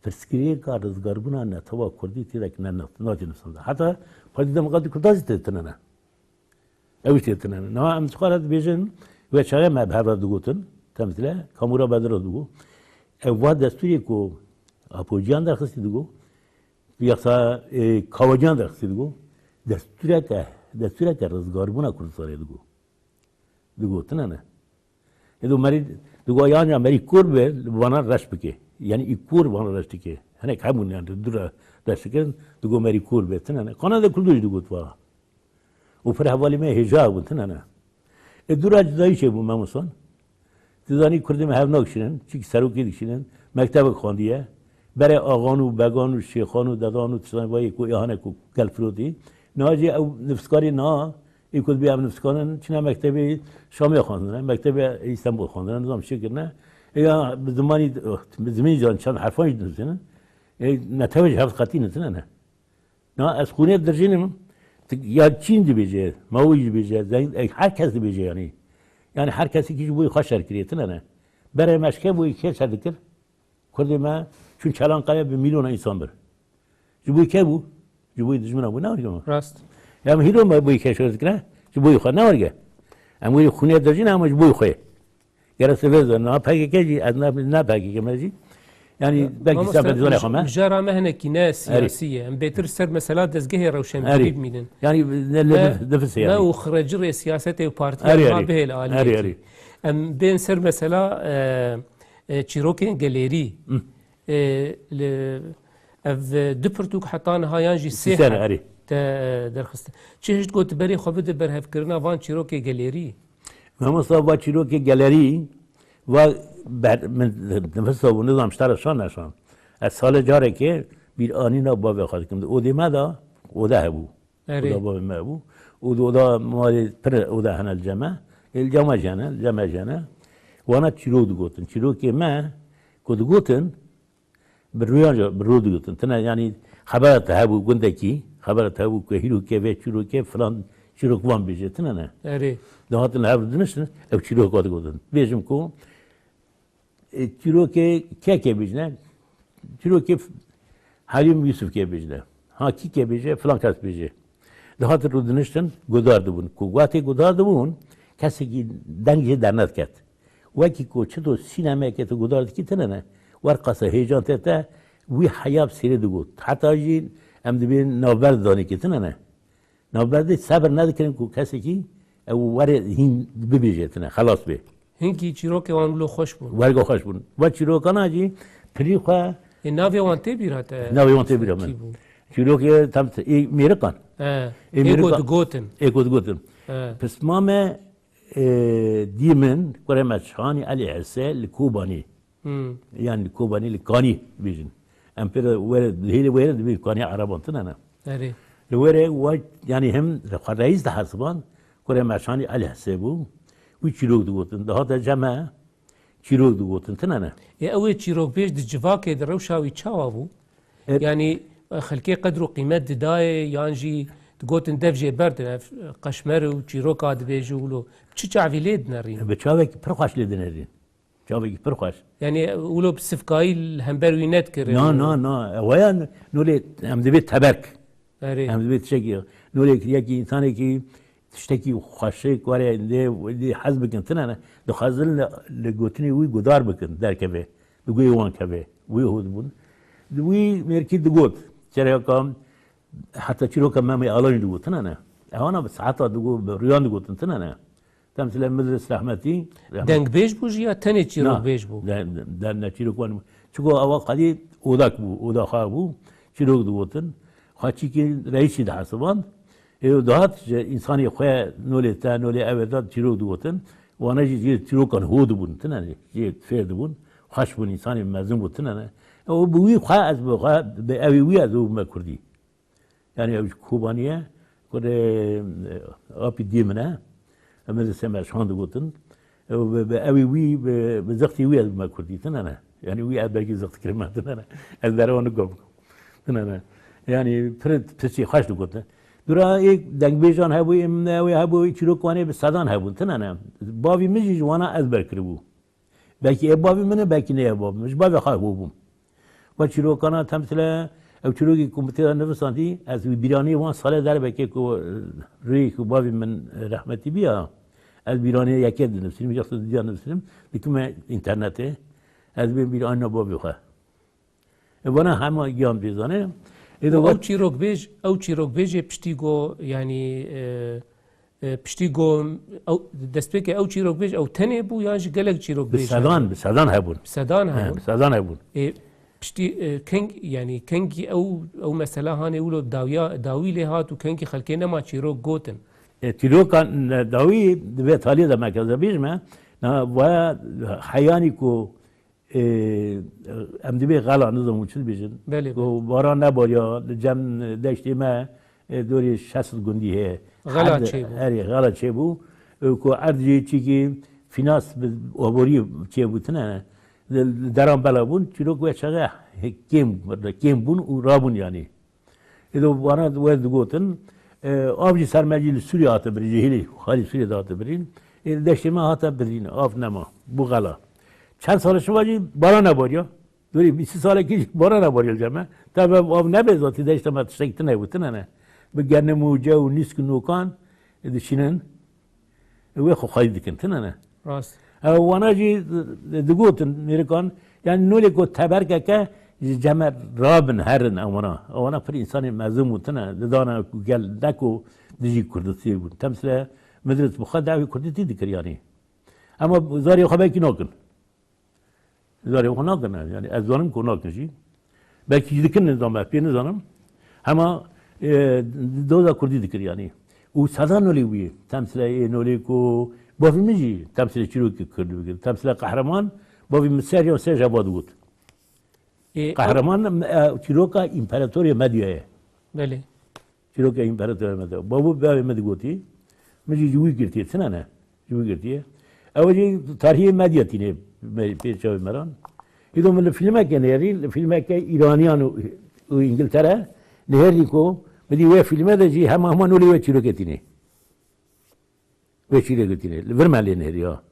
pirsgirêka rizgarbûna netewa Kurdî tê de ne, ne, navê nivîsanda. Heta Partî Demokratîk Kurdan jî tê tine ne. Ew jî tê tine ne. Niha em ji xwe re dibêjin, wê çaxê me bi hev re digotin, temsîle, Kamûra Bedir re digot. Ev va destûrê ku Apociyan derxistî digot, Yasa, e, Kawaciyan derxistî digo. Destûreke, destûreke rizgarbûna Kurdistanê digo. Digo, tine ne. Ê do merî, digo, yan ya merî kor be, li vana reş bike. Yanî î kor vana reş dike. Hinek hebûn, yanî dû re reş dikirin, digo merî kor be, tine ne. Qana de Kurdo jî digot va. Û pir hevalê me hêja bûn, tine ne. Ê dû re cudayî çêbû, Mem Osman. Tu zanî Kurdê me hev nakişînin, çikî serokê dikişînin, mektebek xwendiye. Berê axan û began û şêxan û dedan û tiştan vayê ku îhane ku gel firotî. Niha jî ew nivîskarê niha, ê ku dibê ev nivîskarin, çine mektebê Şamê xwendine, mektebê Îstenbul xwendine, nizam çi kirine. Ê ya bi zimanî, bi zimîn can çend herfan jî dinivîsînin. Ê netewê ji hev qetî nizîne ne. Na ez xûnê dirjînim, ya Çîn dibêje, Mao jî dibêje, Zeng, e, her kes dibêje yanî. Yanî her kesekî ji bo xwe şer kiriye, tine ne. Berê me ji kê bo kê şer dikir? Kurdê me çûn Çelanqeye bi mîlyona însan bir. Ji bo kê bû? Ji bo dijmina bû, ne were? Rast. Ya em hîro me bo kê şer dikire? Ji bo xwe ne were? Em were xûnê dirjîne ama ji bo xwe. Gere sivêz de, na P K K jî, ez na, na P K K me jî. Yanî, belkî Mamoste, sebe dizane mij-, xwe me. Mijara me hinekî ne siyasî ye. Em bêtir ser mesela dezgehê rewşenbîrî Erê. bimînin. Yanî, ne, ne, Me, nefis me yani. û xrecirê siyasetê û partiya Erê, ma erê. bihêl aliyê Erê, kî. erê. Em bên ser mesela, e, e, çîrokên gelêrî. Hı. E, li, ev, e, du pirtûk heta niha yan jî sê Sîsen, heb erê. te, e, derxistin. Çi hişt got berê xwe bide berhevkirina van çîrokê gelêrî? Mamosta va çîrokê gelerî, va ber-, min nifisa bû, nizam ji te re şan neşan. Ez salê carekê bîranîna bavê xwe dikim. Di odê me de, ode hebû. Erê. Oda bavê me hebû. Û di oda malê pir oda hene li cem me. Ê li cem me jî hene, li cem me jî hene. Wana çîrok digotin. Çîrokê me ku digotin, bi rûyan jî, bi rû digotin. Tine, yanî xebera te hebû gundekî, xebera te hebû ku hîrokê vê çîrokê filan çîrok van bêje, tine ne? Erê. Dihatin li hev diniştin, ew çîroka digotin. Bêjim ku, e, çîrokê kekê bêjine, çîrokê f-, Herîm Yusufkê bêjine. Ha kîkê bêje, filan kes bêje. Dihatin rû diniştin, guhdar dibûn. Ku wextê guhdar dibûn, kesekî deng jê dernediket. Wekî ku çito sînemeke tu guhdar dikî tine ne, wer qasa hêjan te te wî heya bi sêrê digot. Heta jî em dibên navber danî ke tine ne. Navberdê sebir nedikirin ku kesekî ew were hîn bibêje tine, xelas bê. Hinkî çîrokê wan wilo xweş bûn. Wergo xweş bûn. Ve çîrokana jî pirî xwe Ê, navê wan tê bîra te? Navê wan tê bîra min. Kî bû? Çîrokê tem ê mêrikan. He. Ê Ê mêrikan. Got digotin. Ê got digotin. He. Pisma me, e, dî min, kurê me Şanî Elî Hese li Kobanî. Hmm. Yan li Kobanî, li Kanî bêjin. Em pê re were, hêlê were dibê Kanî Ereban tine ne. Erê. Li were wa, yanî hem xwe reîs dihesiban, kurê me Şanî Elî Hese bû. Wî çîrok digotin. Dihate cem me, çîrok digotin, tine ne? Ê, ew ê çîrokbêj di civakê de rewşa wî çawa bû? E- Yanî, e, xelkê qedr û qîmet didayê, yan jî digotin dev jê berdin, ev, e, qeşmer û çîroka dibêje wilo. Çi çavî lê dinerîn? Bi çavekî pir xweş lê dinerîn. Çavekî pir xweş. Yanî, wilo bi sifkayî li hember wî nedikir. Na, na, na. Ew ya nûlê em dibê teberk. Erê. Em dibê tiştekî. Nûlê yekî însanekî tiştekî xweşik were lê, lê hez bikin. Tine ne. Dixwazin li, li gotinê wî gudar bikin, derkeve. Di guhê wan keve. Wî hû dibûn. Di wî mêrkî digot. Çereka heta çîroka Memê Alan jî digot. Tine ne. Ewana bi saeta digot, bi rûyan digotin. Tine ne. Temsîle Midris rehmetî, rehmet- Dengbêj bû jî ya tenê çîrokbêj bû? Na, de, de, de, ne çîrok wan bû. Çiko ewa qedî odak bû, oda xwe bû. Çîrok digotin. Xwe çîkî reîsî dihesiband. Ê dihat ji însanê xwe nolê te, nolê ew ê de çîrok digotin. Wana jî jê çîrokan ho dibûn, tine ne? Jê fêr dibûn. Xweş bûn, însanê mezin bû, tine ne? Ew bi wî xwe ez bi xwe, bi ewê wî ez û me kurdî. Yanî ew ji Kobanî ye, kurê, e, apî dê min e. Em ê Semer Şan digotin. Ew bi, bi ewî wî, bi, bi zextê wî ez bime kurdî, tine ne? Yanî wî ez belkî zext kirim me, tine ne? Ez derewa nikom. Tine ne? Yanî pir pisî xweş digotin. Dura ê dengbêjan hebû, ê min ew ê hebû, ê çîrok wan ê bi sedan hebûn, tine ne? Bavî min jî ji wana ez ber kiribû. Belkî ev bavê min e, belkî ne ev bavê min. Ji bavê xwe hebûbûm. Ve çîrokana temsile, ew çîrokî ku min tê de nivisandî, ez wî bîranî wan sale derbekê ku, e, rûyê ku bavê min, e, rehmetî bîya, ez bîranî yekê dinivîsim, ya didiya nivîsim, dikime înternetê, ez bê bîranîna bavê xwe. E, vana hema giyan bê zane. Ê de Ew vat- çîrokbêj, ew çîrokbêjê piştî go, yanî, e, e, piştî go, ew, destpêkê ew çîrokbêj ew tenê bû yan jî gelek çîrokbêj Bi sedan, hebûn? Bi sedan hebûn. Bi sedan He, hebûn. Bi sedan hebûn. E, piştî, e, keng, yanî kengî ew, ew mesela hanê wilo dawiya, dawî lê hat û kengî xelkê nema çîrok gotin? E, çîrokan, e, dawî di vê taliyê de me keze bîj me, na, vaya heyanî ku Ê, em dibê xela, nizam û çi dibêjin. Belê, Ku belê. Baran nebariya, li cem deştê me, ê, dorê şeş sed gundî heye. Xela Erd-, çêbû. Erê, xela çêbû. Ê, ku erd jê çîkî fînas bi aborî çêbû tine. Li, li deran bela bûn, çîrok wê çaxê kêm, kêm bûn û rabûn yanî. Ê do wana we digotin, e, av jî ser me jî li Sûriyê hate birîn, ji hêlê xalî Sûriyê de hate birîn. Ê, li deştê me hate birîn, av nema. Bû xela. Çend sala şiva jî baran nebariya. Dorî bîst salekî jî baran nebariya li cem me. Tabi av nebe zatî deşta me tiştekî tune bû, tune ne. Bi genim û cew û nîsk û nokan, e, dişînin. Wê xwe xwedî dikin, tine ne? Rast. Ew wana jî digotin mêrikan, yani nolê ku teberkeke ji cem me rabin herin ewana. Ewana pir însanê mezin bû, tine, didana ku gel ne ku dijî kurdistiyê bûn. Temsile Midris bi xwe dawî kurdistî dikir yani. Ema zarê xwe belkî nakin. Zarê xwe nakin, yani ez zanim ku nakin jî. Belkî jî dikin, nizam, ez pê nizanim. Hema, e, doza kurdî dikir yani. Û sedan nolê wî, temsile ê nolê ku Bavê min jî temsîlê çîrokê Kurd dibikir. Temsîla qehreman, bavê min ser yan sê jeva digot. Ê, Qehreman, e, çîroka împaratorê Medyayê. Belê. Çîroka împaratorê Medya. Bavê, bavê min digotî. Min jî ji wî girtiye, çi ne ne? Ji wî girtiye. Ew jî tarihê Medya tîne, me, pê çavê me re. Îdo min li fîlmeke nêrî, li fîlmeke Îraniyan û, û Îngiltere nêrî ku, min dî wê fîlme de jî hema hema nolê wê çîrokê tîne. Wê çîrê gotinê. Li vir me lê nêrî ya.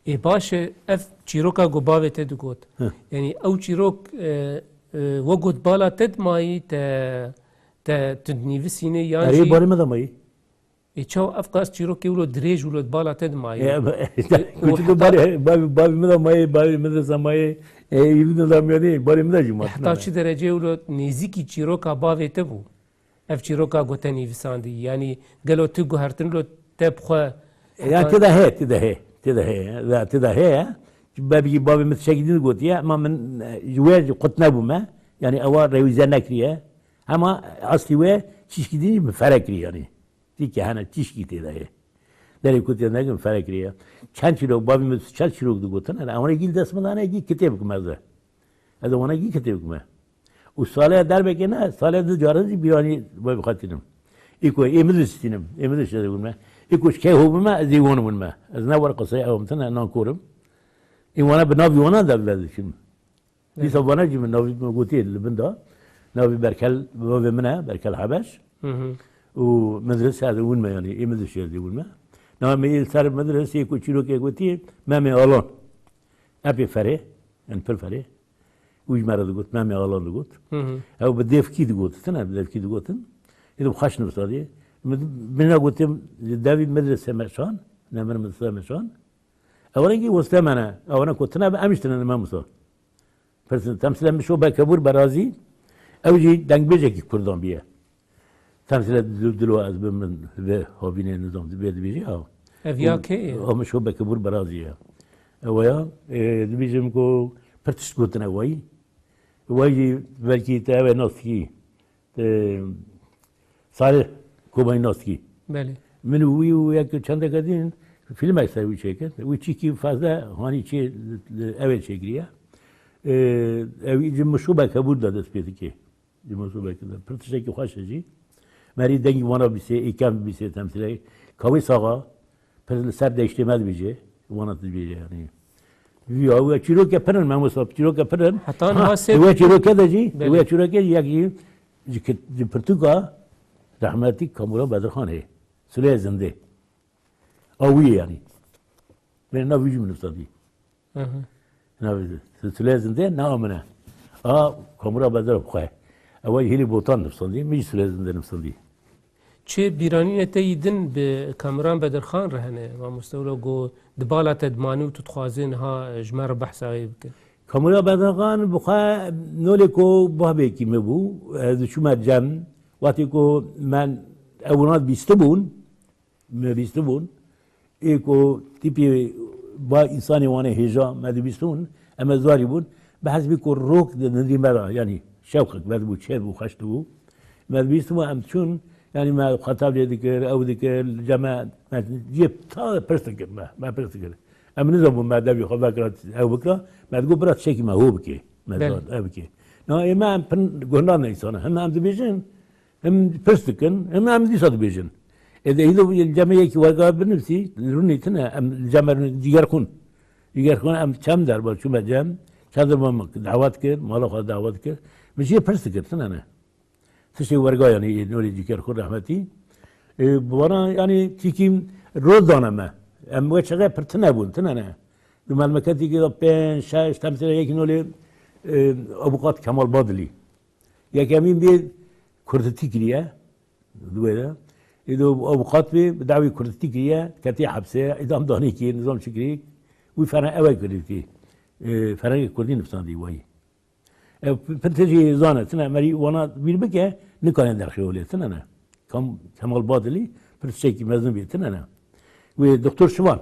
Ê baş e, ev çîroka ku bavê te digot. Hı. Yanî ew çîrok, e, e, we got bala te dimayî te, te tu dinivîsînê yan Erê jî barê me de mayî. Ê çaw ev qas çîrokê wilo dirêj wilo bala te dimayî. E, işte, Û kuçi heta de barê, bavê, bavê me de mayî, bavê me de zamayî. E, yî de zamiyadê, barê me de jî ma. Heta çi derecê wilo nêzîkî çîroka bavê te bû? Ev çîroka ku te nivîsandî, yanî gelo tu guhertin lo te bi xwe Ya heta ti de heye, ti de heye, ti de heye, ya, ti de heye. Bebî bavê min tiştekî din gotiye, ema min, e, ji wê jî qut nebûme. Yanî ewa rewîze nekiriye. Hema aslî wê tişkî din jî min fere kiriye yanî. Tî ke hene tişkî tê de heye. Derê ku tê de min fere kiriye. Çend çîrok, bavê min çend çîrok digotin, yani, ewana gî li dest min dane, gî kitêb bikime ez de. Ez ê wana gî kitêb bikime. Û saleya derbekê ne, saleya du caran jî bîranî vê bixatînim. Î ku ê min distînim, ê min diştê bûn me. Î ku ji kê ho bûn me, ez ê wan bûn me. Ez ne wer qisey ew min tine, nan korim. Ê wana bi navî wana de vediçim. Evet. Dîsa vana jî min navî min gotiye li bin da. Navî Berkel, bavê min e, Berkel Hebeş. Hı hı. Û medrese ez ê win me, yanî, ê min diştê ez ê win me. Namê ê li ser medresê ku çîrokê gotiye, Memê Alan. Epê ferê, yani pir ferê. Û ji me re digot, Memê Alan digot. Hı hı. Ew bi devkî digot, tine bi devkî digotin. Ê de xweş nivîsandî. Min, min re gotim, li devî medrese me şan, ne min medrese me şan. Ew rengî weste me ne, ew ne ku tine bi em jî tine ne me musa. Pirsin, temsîle Mişo Bekebûr Berazî, ew jî dengbêjekî Kurdan bûye. Temsîle dil-, dilo ez bim min vê havînê nizam vê dibêjî ha. Ev ya kê ye? Û Mişo Bekebûr Berazî ye. Ew ya, e, dibêjim ku pir tişt gotine wayî. Wayî jî belkî te ew ê nas dikî. Te Salih Kobayî nas dikî. Belê. Min û wî û yek çendeke din fîlmek ser wî çêkir. Wî çîkî fazla hanî çê, ew ê çêkiriye. E, ew jî Mişo Bekebûr de dest pê dike. Ji Mosûbekê de. Pir tiştekî xweş e jî. Merî dengî wana bîsê, êkem bîsê temsîlê. Kawê saxa, pir li ser deştê me dibêje. Wana dibêje yanî. Ya, wê çîroke pir in, memosta, çîroke pir in. Heta Ha, niha sê wê çîroke de jî, Belê. wê çîroke jî yek jî ji kit-, ji pirtûka rehmetî Kamûra Bedirxan heye. Sulê Zindê. A wî ye yanî. Bê nav wî jî min nivîsandî. Hı hı. Navê Sulê Zindê, na min e. A Kamûra Bedira bi xwe. Ew jî hêlî Botan nivîsandî, min jî Sulê Zindê nivîsandî. Çi bîranînê te yî din bi Kamûran Bedirxan re hene, mamoste, wilo ku di bala te dimanî û tu dixwazê niha ji me re behsa wê bike? Kamûra Bedirxan bi xwe nolê ku babekî min bû, ez diçûme cem, wextê ku me ew wana dibîstibûn, me bîstibûn. Ê ku tîpî ba însanê wane hêja me dibîstibûn, em ê zarî bûn. Bi hesbî ku rok di nirî me re, yanî şewqek me dibû, çêr bû, xweş dibû. Me dibîstibû, em diçûn, yanî me xetab lê dikir, ew dikir, li cem me, me cê ta pirs dikir me, me pirs dikir. Em nizanbûn me devî xwe vekira, ew bikira, me digot bira tiştekî me ho bike, me Belê. zar, ew bike. Na ê me em pir guhnar ne însana, him em dibêjin, Him pirs dikin, him em dîsa dibêjin. Ê de îdo cemê yekî werga binivîsî, rûnê tine, em cem er Cîgerxûn. Cîgerxûn em çem derbar çûme cem, çadir me dawet kir, mala xwe dawet kir. Min jê pirs dikir, tine ne. Tiştê werga yanî ê nolê Cîgerxûn rehmetî. Ê, bi wana yanî tîkî rol dane me. Em wê çaxê pir tine bûn, tine ne. Di melmeketî ki de pênc, şeş, temsîle yekî nolê, e, Abukat Kemal Badilî. Yekemîn bê kurditî kiriye, di wê de. Êdo avukat bê, bi dawî kurditî kiriye, ketiye hepsê, îdam danê kiriye, nizam çi kiriye. Wî feren-, ew e kurditî. E, ferengê kurdî nivîsandî wayî. Ew p-, pir tijî zane, tine merî wana bîr bike, nikane derxê olê, tine ne. Kam-, Kemal Badilî, pir tiştekî mezin bî, tine ne. Wê Doktor Şivan.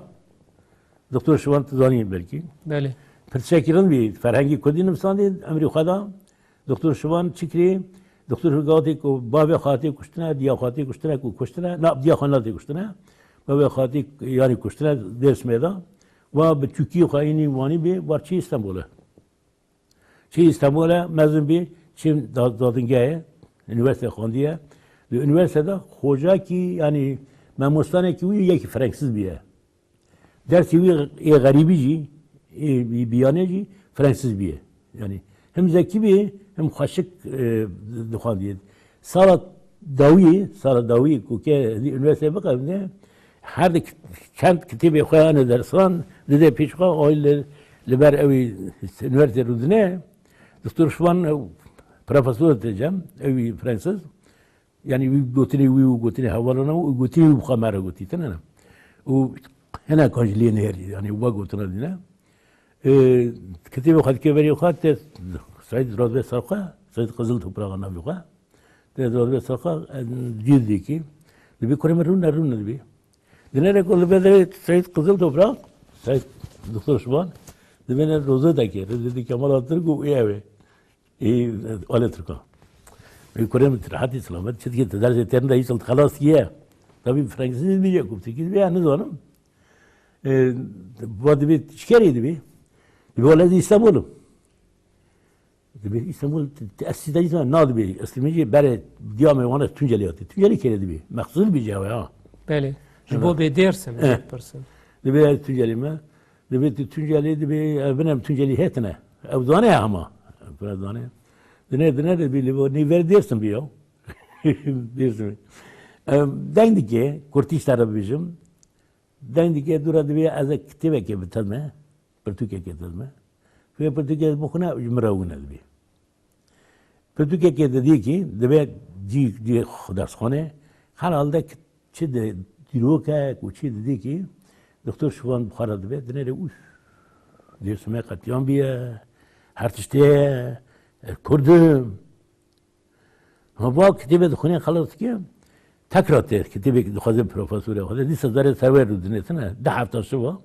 Doktor Şivan tu zanî belkî. Belê. Pirseke rind bî, ferhengî kurdî nivîsandî, emrî xwe da. Doktor Şivan çi kirî? Doktor Şivan gatê ku bavê xwe hatê kuştine, diya xwe hatê kuştine, ku kuştine, na, diya xwe natê kuştine. Ve wê xatî, yanî kuştine Dêrsimê de. Wa bi çûkî xwe înî wanî bî, war çî Îstanbulê. Çî Îstanbulê mezin bî, çî da-, dadingehê, unîversîte xwendiye. Li unîversîte de xocakî, yanî mamostanekî wî yekî Franksiz bîye. Dersê wî ê xerîbî jî, ê bi-, biyanê jî Franksiz bîye. Yanî hem zekî bîye, hem xweşik, e, dixwandiye. Sala dawî, sala dawî ku ke di unîversîteyê biqewimîne, her di k-, çend kitêbê xwe yane dersan, dide pêş xwe, ay li, li ber ewî unîversîteyê rûdine, Doktor Şivan, ew profesor te cem, ewî Franksiz, Yanî wî gotinê wî û gotinê hevalana û gotinê wî bi xwe me re gotî, tine ne. Û hinek an jî lê nêrî, yanî we gotina dîne. Ee, kitêbê xwe dike berê xwe, te Seîd radbe ser xwe, Seîd Qizil Topraxa navê xwe. Te radbe ser xwe, e, dîr dikî. Dibê kurê min rûne, rûne dibê. Dinere ku li ber Seîd Qizil Toprak, Seîd Doktor Şivan, dibêne rozetekê, rozetê Kemal Atatürk û ew ê. Ê, alê Tirkan. Ê, kurê min, tu rehetî selamet, çi dikî, tu dersê terin de îsal xelas kiye. Tabî Fransîz dibî, ya ku Tirkî dibî, ya nizanim. Ê, va dibî, çi kerê dibî? Dibî, wele ez Îstanbul im. Dibî, Îstanbul, tu, tu, ez Îstanbul na dibî, ez dibî, berê diyamê wana Tuncelî hatî. Tuncelî kerê dibî. Mexsûs dibî cevê, ha. Belê. Ji bo Evet. bê Dêrsim, Eh. dipirsin. Dibî, ez Tuncelî me. Dibê tu Tuncelî, dibê, ev binem Tuncelî hetine. Ew zane hema. Ev zane. Dine, dine dibî li bo nîver Dêrsim bî ya. Dêrsim. Em, deng dike, kurtî ji te re bibêjim. Deng dike dû re dibê ez ê kitêbekê bi te me, pirtûkekê te me. Vê pirtûkê bixwine, ji min re wine dibê. Pirtûkekê didî kî, dibe cî, cî dersxanê, her halde ki çi di dîrokek û çi didî kî, Doktor Şivan bi xwe re dibe, dinêre, "Ûf, Dêrsimê qetiyan bîye, her tiştê ye, ez Kurd im." Ha, va kitêbê dixwîne xelas dike, tekrar tê kitêbê dixwaze profesorê xwe, dîsa dare ser wê rûdinê tine, di hefta şiva,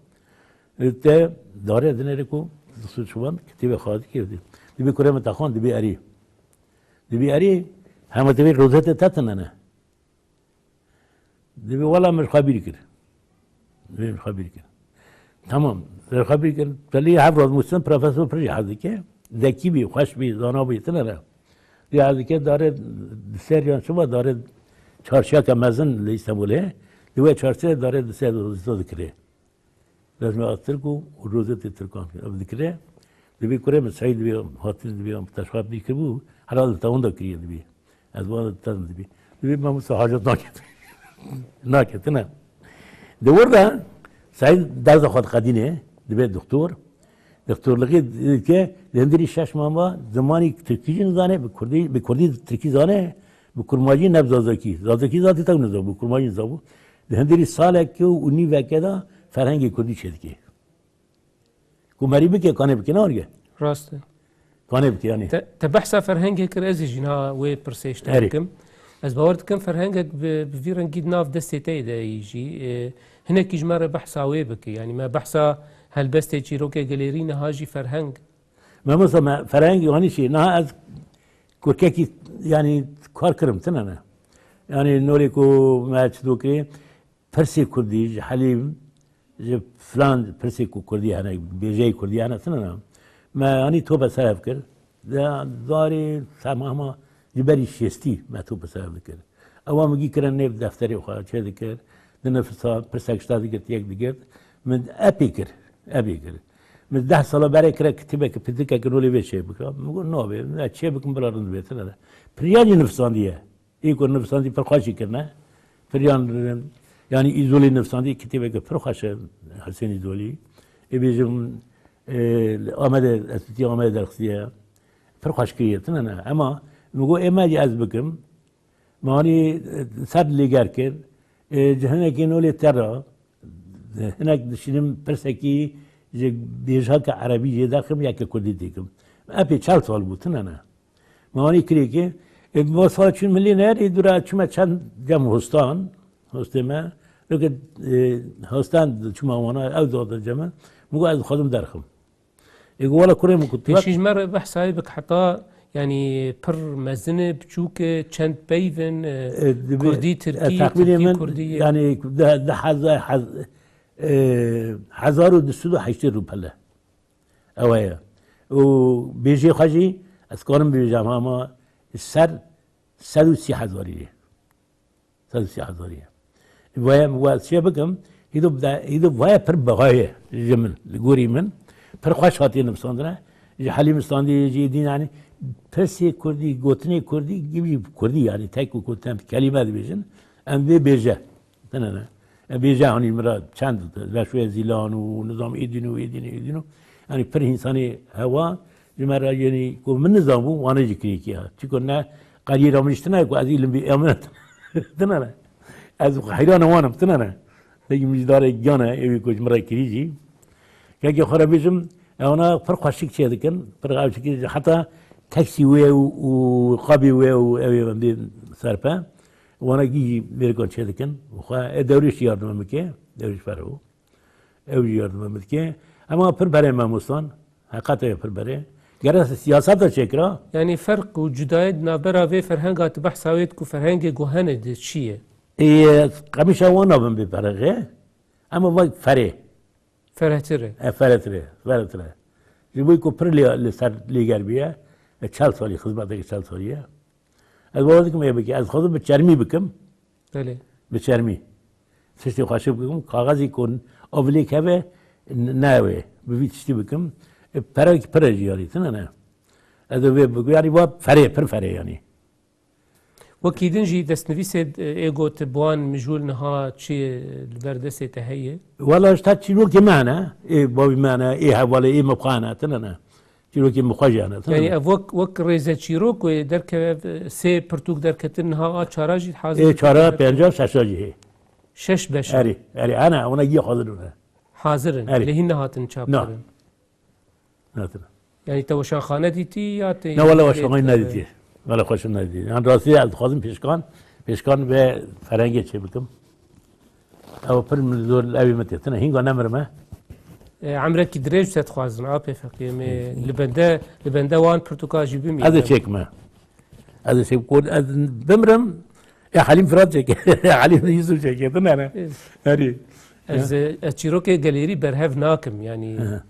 e, te dare dinêre ku Doktor Şivan kitêbê xwe dike, dibê kurê min te xwend, dibê erê. Dibê erê, hema tevî rozetê te tine ne. Dibê wela min ji xwe bîr kir. Dibê min ji xwe bîr kir. Tamam, ji xwe bîr kir. Belê hev razmûstin profesor pir jî hez dike. Zekî bî, xweş bî, zana bî, tine re. Jî hez dike, dare di ser yan şiva, dare çarşiyake mezin li Îstanbulê. Di wê çarşiyê dare di ser dikirê. Rejna Atatürk û rozetê Tirkan ev dikire. Dibê kurê min Seîd dibê, hatî dibê, em teşxat dî kiribû, herhalde te wenda kiriye dibê. Ez wenda te dibê. Dibê mamosta hacet naket. Naket, ne. Di wir de Seîd derza xwe diqedîne, dibê doktor. Doktorlixê dike, li hundirî şeş mama zimanî tirkî jî nizane, bi kurdî, bi kurdî tirkî zane, bi kurmancî ne bi zazakî. Zazakî zatî tew nizabû, kurmancî nizabû. Di hundirî saleke û nîveke de ferhengê kurdî çêdike. Ku merî bike, kanê bike, ne warge? Rast e. Kanê bike, yanî. Te, te behsa ferhengê kir, ez ê jî niha wê pirsê ji te Erê. bikim. Ez bawer dikim ferhengek bi, bi vî rengî di nav destê te de yî jî. E, hinekî ji me re behsa wê bike. Yanî me behsa helbestê çîrokê gelêrî niha jî ferheng. Mamosta me ferheng yanî çi? Niha ez kurkekî, yanî kar kirim, tine ne. Yanî nolê ku me çi do kirê, pirsê kurdî ji helîm, ji filan pirsê ku kurdî hene, bêjeyê kurdî hene, tine ne. Me yanî tope ser hev kir. De zarê semahma ji berî şêstî me tope ser hev dikir. Ewa min gî kirin nêv defterê xwe çê dikir. Dinifisa, pirsek ji te digirt, yek digirt. Min epê kir, epê kir. Min deh sala berê kire kitêbeke, pitikeke nolê vê çê bike. Min got, "Nabê, ez çê bikim, bila rind bê, tine de." Piryan jî nifisandiye. Ê ku nivîsandî pir xweş jî kirine. Pir yan, yanî Îzolî nivîsandî kitêbeke pir xweş e, Hisên Îzolî. Ê bêjim, e, Amedê, Estûtî Amedê derxistiye. Pir xweş kiriye, tine ne. Ema min got, "Ê me jî ez bikim." Me anî, e, ser lêger kir. E, ji hinekî nolê te re, hinek dişînim pirsekî ji bêjake erebî jê derxim, yeke kurdî dikim. Epê çel sal bû, tine ne. Me anî kirêkê, e, bi sala çûn milî ne, ê dûra çûme çend cem hostan, hostê me, weke, e, hostan çûme wana, ew dade cem e, min got, "Ez dixwazim derxim." Ê got, "Wela kurê min ku tu Pêşî ji me re behsayê bik, heta Yanî pir mezin e, biçûk e, çend peyv in, e, E, dibe- Kurdî, e, Tirkî, texmînê Tirkî, min, Kurdî ye? Yanî de, de heza-, hez-, e, hezar û du sed û heştê rûpel e. Ew heye. Û bêjê xwe jî ez karim bibêjim, ama ser sed û sî hezarî ye. Sed û sî hezarî ye. Vaya, wa çê bikim, hîdo bide, hîdo vaya pir bihayê ji min, li gorî min, pir xweş hatiye nivîsandine. Ji Helîm Standî, ji Êdîn, yanî pirsê kurdî, gotinê kurdî, gibî kurdî, yanî tek û ku tem kelîme dibêjin, em vê bêje. Tine ne. E, bêje hanî min re çend Reşoyê Zîlan û nizam Êdîn û Êdîn û Êdîn û, yanî pir însanê hewa ji me re, yanî ku min nizam bû, wane ji kirîkî ya. Çiko ne qeriyê ra min ji tine ku ez îlim bî emanet. Tine ne. Ez heyranê wan im, tine ne. Pekî mijdarê giyan e, ewî ku ji min re kirî jî. Kekê xwe re bêjim, e, wana pir xweşik çê dikin, pir xweşik, heta teksî wê û, û qabî wê û ew ê bendê serpe, wana gî mêrikan çê dikin. Xwe, e, Dewrêş jî yardim min dike, Dewrêş Ferho. Ew jî yardim min dike. Ema pir berê memostan, heqet e pir berê. Gere siyaseta çêkira. Yanî ferq û cudayê di navbera vê ferhenga tu behsa wê diku ferhengê ku hene di çi ye? Ê, qemîşa wan nabin bê ferhengê. Ema vay ferê. Ferehtir e. E, ferehtir e, ferehtir e. Ji bo ku pir lê, li ser lêger bûye, e, çel salî, xizmeteke çel salî ye. Ez bawer dikim ê bike. Ez xwazim bi çermî bikim. Belê. Bi çermî. Tiştê xweşik bikim. Kaxezî ku av lê keve, n-, ne wê. Bi vî tiştî bikim. E, pere, pere jî yarî, tine ne. Ez ê vê bikim. Yanî va ferê, pir ferê yanî. Wekî din jî destnivîsê, e, ê got bi wan mijûl niha çi li ber destê te heye? Wala ji te çîrokê me hene, ê bavî me hene, ê hevalê, ê me xwe hene, tine ne. Çîrokê min xwe jî hene, tine ne. Yanî ev wek, wek rêze çîrok wê derkeve, ev, e, sê pirtûk derketin niha a çara jî hazir Ê dikin çara, derkeve. Pênca, şeşa jî hê. Şeş beş. Erê, erê, hene, ona giya hazir bûne. Hazir in. Erê. Lê hîn nehatin çap Na. kirin. Nehatine. Yanî te weşanxane dîtî ya te Ne, wala weşanxane nedîtî. Wala xweşim nedîtî. Yan rastî ez dixwazim pêşkan, pêşkan ve ferengê çê bikim. Ew pir min zor evî min tê. Tine hînga nemirime. E, emrekî dirêj te dixwazin, apê feqî, em ê li bende, li bende wan pirtûka jî bimînin. Ez ê çêkime. Ez ê çêk-, ez bimrim, ya Helîm Firat çêke. Helîm Yusuf çêke. Tine ne. Herî. Ez, ez çîrokê gelêrî berhev nakim, yanî, Hı hı.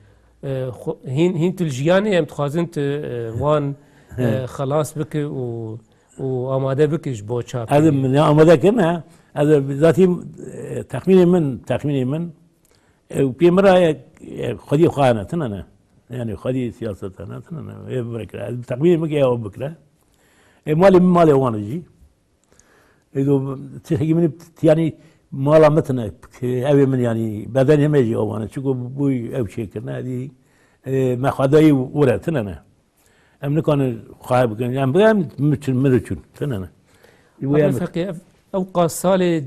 e, xwe-, hîn, hîn tu li jiyanê em dixwazin tu, e, wan, Hı. e, xelas bike û, û amade bike ji bo çapê. Ez min ya amade kirine, ez zatî, e, texmînê min, texmînê min, e, pê min re, e, xwedî xwe hene, tine ne. Yanî xwedî siyaset hene, tine ne. Ê birekire. Ez texmînê min ke ew bikire. E, malê min malê wan e jî. Êgo tiştekî min, yanî mala min tine, evê min, yanî bedenê me jî awan e. Çiko bûyî ew çêkirine, dî, e, me xwedayî û re tine ne. Em nikanin xwe bikin. Em bi em min çin, min çin, tine ne. Ji bo Abe em Feqî, ev, ew qas salê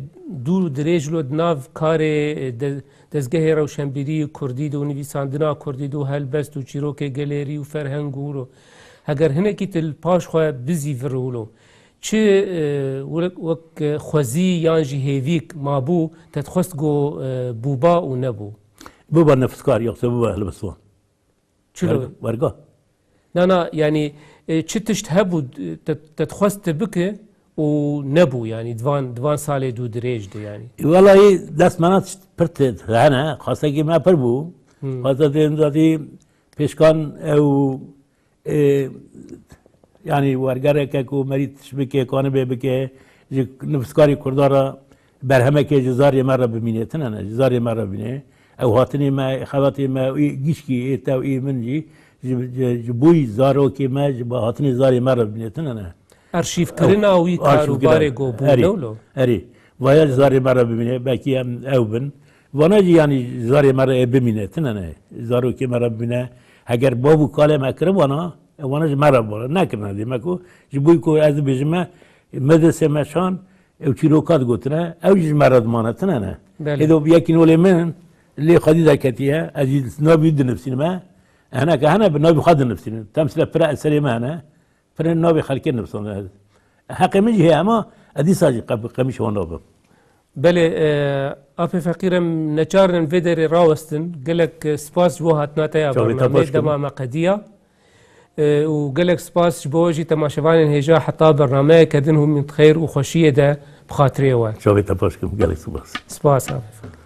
dûr û dirêj lo di nav karê, e, de-, dezgehê rewşenbîrî kurdî de û nivîsandina kurdî de û helbest û çîrokê gelêrî û ferheng û ro. Heger hinekî tu li paş xwe bizî vir wilo, Çi, e, wek, wek, e, xwezî yan jî hêvîk mabû, te dixwest go, e, bûba û nebû? Bûba nefskar, yoksa bûba helbestvan. Çilo? Werga, werga. Na, na, yanî, e, çi tişt hebû, te, te dixwest tu bike û nebû, yanî, di van, di van salê dû dirêj de, yanî? E, welahî dest me na tişt pir te-, hene, xwestekî me pir bû. Hmm. Xwestekî me zatî pêşkan ew Ê, yanî wergereke ku merî tişt bike, kanibê bike, ji nivîskarê Kurdan re berhemeke ji zarê me re bimîne, tine ne, ji zarê me re bimîne. Ew hatinê me, xebatê me, ê gişkî, ê te û ê min jî, ji, ji, ji bo zarokê me, ji bo hatinê zarê me re bimîne, tine ne. Arşîvkirina wî kar û barê ku bû, erê, ne wilo? Erê. Vaya ji zarê me re bimîne, belkî em ew bin. Vana jî yanî zarê me re ê bimîne, tine ne. Zarokê me re bimîne. Heger bav û kalê me kiribana, e, vana ji me re bana. Nekirine, demek ku ji bo ku ez dibêjim me, medresê me şan, ew çîroka digotine, ew jî ji me re dimane, tine ne. Belê. Êdo yekî nolê min, lê xwedî derketiye, ez jî navî dinivîsînime. Hineke hene bi navî xwe dinivîsînim. Temsîle pira eserê me hene. Pire navê xelkê nivîsandine. Heqê min jî heye, ema ez dîsa jî qe-, qemîşê wan nabim. Belê, e, Apê Feqîr, em neçar in vê derê rawestin. Gelek, e, spas ji bo hatina te ya Çavê te bernameyê, baş dema me qediya. E, û gelek spas ji bo jî temaşevanên hêja heta bernameyeke din hûn min xêr û xweşiyê de bi xatirê we. Çavê te baş kim, gelek spas. Spas, afê.